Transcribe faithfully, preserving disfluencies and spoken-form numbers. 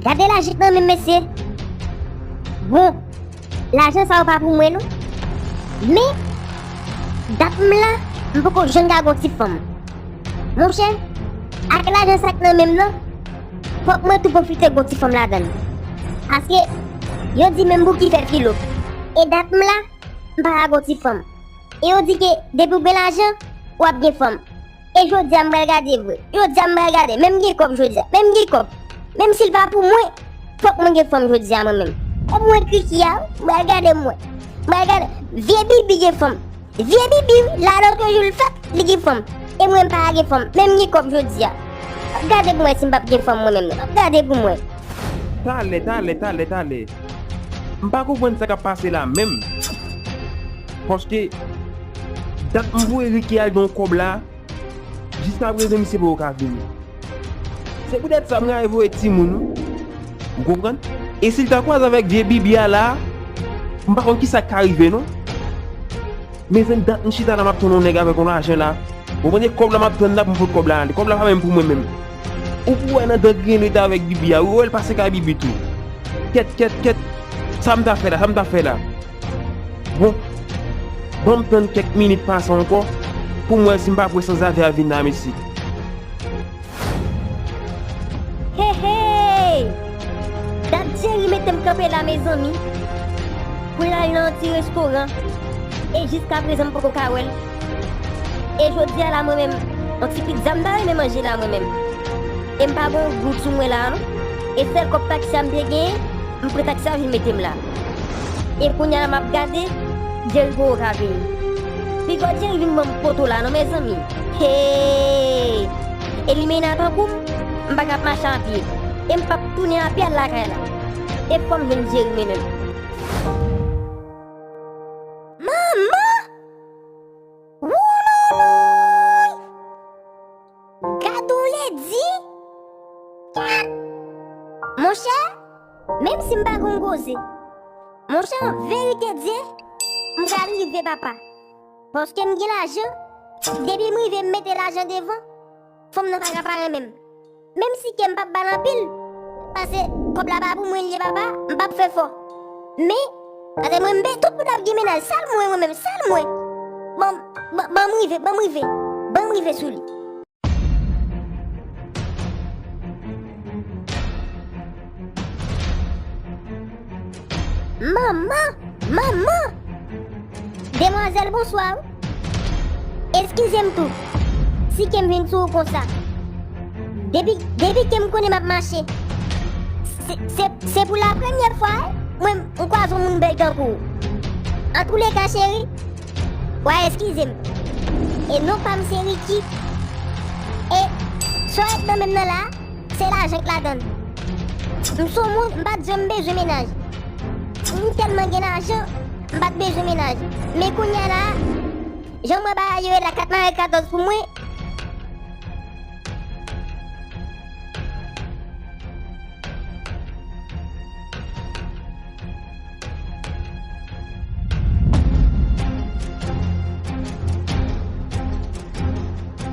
Gade lajan k nan men m, mesye. Bon, lajan sa yo pa pou mwen, non. Men, dat m la, m poko janm ka gon ti fanm. Monchè, ak lajan sa k nan men m nan, fòk mwen tou pwofite gon ti fanm ladan l. Paske, yo di menm bouki fè filo. E dat m la, m pa ka gon ti fanm. E yo di ke depi w gen lajan, w ap gen fanm. E jodi a m pral gade vre. Jodi a m pral gade. Men m gen kòb jodi a. Men m gen kòb. Menm si l pa pou mwen, fòk mwen gen fanm jodi a mwen menm. E mwen Kriki a, m pral gade mwen. M pral gade. Vye Bibi gen fanm. Vye Bibi, wi, la lòt jou l fèt, li gen fanm. E mwen m pa gen fanm. Men m gen kòb jodi a. Gade pou mwen si m p ap gen fanm mwen menm. Gade pou mwen. Talè, talè, talè, talè. M pa konprann sa k ap pase la menm. Paske, dat m voye Ricky al gen yon kòb la, jiskaprezan misye poko ka vini. Se poutèt sa m rayi voye timoun, wi. Ou konprann? E si l ta kwaze avèk vye Bibi a la, m pa konn kisa k ka rive, non. Mezanmi, dat m chita la, m ap tann yon nèg avèk yon lajan la. Ou konprann, kòb la m ap tann la pou m pot kòb la ale. Kòb la pa menm pou mwen menm. Ou pou wè nan dan griyen li ta avèk Bibi a. Ou wè l pase kay Bibi tou. Kèt, kèt, kèt. Sa m ta fè la, sa m ta fè la. Bon, ban m tann kèk minit pase ankò pou m wè si m pa p wè Sanzave a vin la, mesye. Hey, hey! Dat Jerry mete m kanpe la, mezanmi. Pou l al nan yon ti restoran. E jiskaprezan m poko ka wè l. E jodi a la, mwen menm, yon ti pitza m ta renmen manje la, mwen menm. E m pa gen yon goud sou mwen la, non. E sèl kòb taksi a m te genyen, m pran taksi a vin mete m la. E kounye a la m ap gade, Jerry poko ka vini. Piga Jerry vin ban m poto la non, mezanmi. Hey! E limena tankou m, m pa ka ap mache a pye. E m p ap tounen a pye al lakay la. E fò m jwenn Jerry mwen menm. Manman! Wouloloy! Gad on ledi! Monchè, menm si m pa konn koze, monchè, an verite Dye, m pral rive, papa. Paske m gen lajan, depi m rive, m mete lajan devan, fanm nan pa ka pa renmen m. Menm si kè m p ap ba l anpil, paske kòb la pa pou mwen li ye, papa, m p ap fè fò. Men, gade mwen, m be-, tout moun ap gen mennaj, sèl mwen, mwen menm, sèl mwen. Ban m, ban, ban m rive, ban m rive, ban m rive sou li. Manman! Manman! Demwazèl, bonswa wi. Eskize m tou. Si ke m vin sou ou konsa. Depi, depi ke m konnen m ap mache. Se, se, se pou la premyè fwa, wi, mwen, m kwaze yon moun bèl tankou ou. Antouleka, cheri, w a eskize m. E non pa m se Ricky. E sa w ap nan men m nan la, se lajan k ladan l. M se yon moun, m pa t janm bezwen mennaj. M tèlman gen lajan, m pa t bezwen mennaj. Men kounye a la, jan m wè bagay yo ye la, kat mare katòz pou mwen,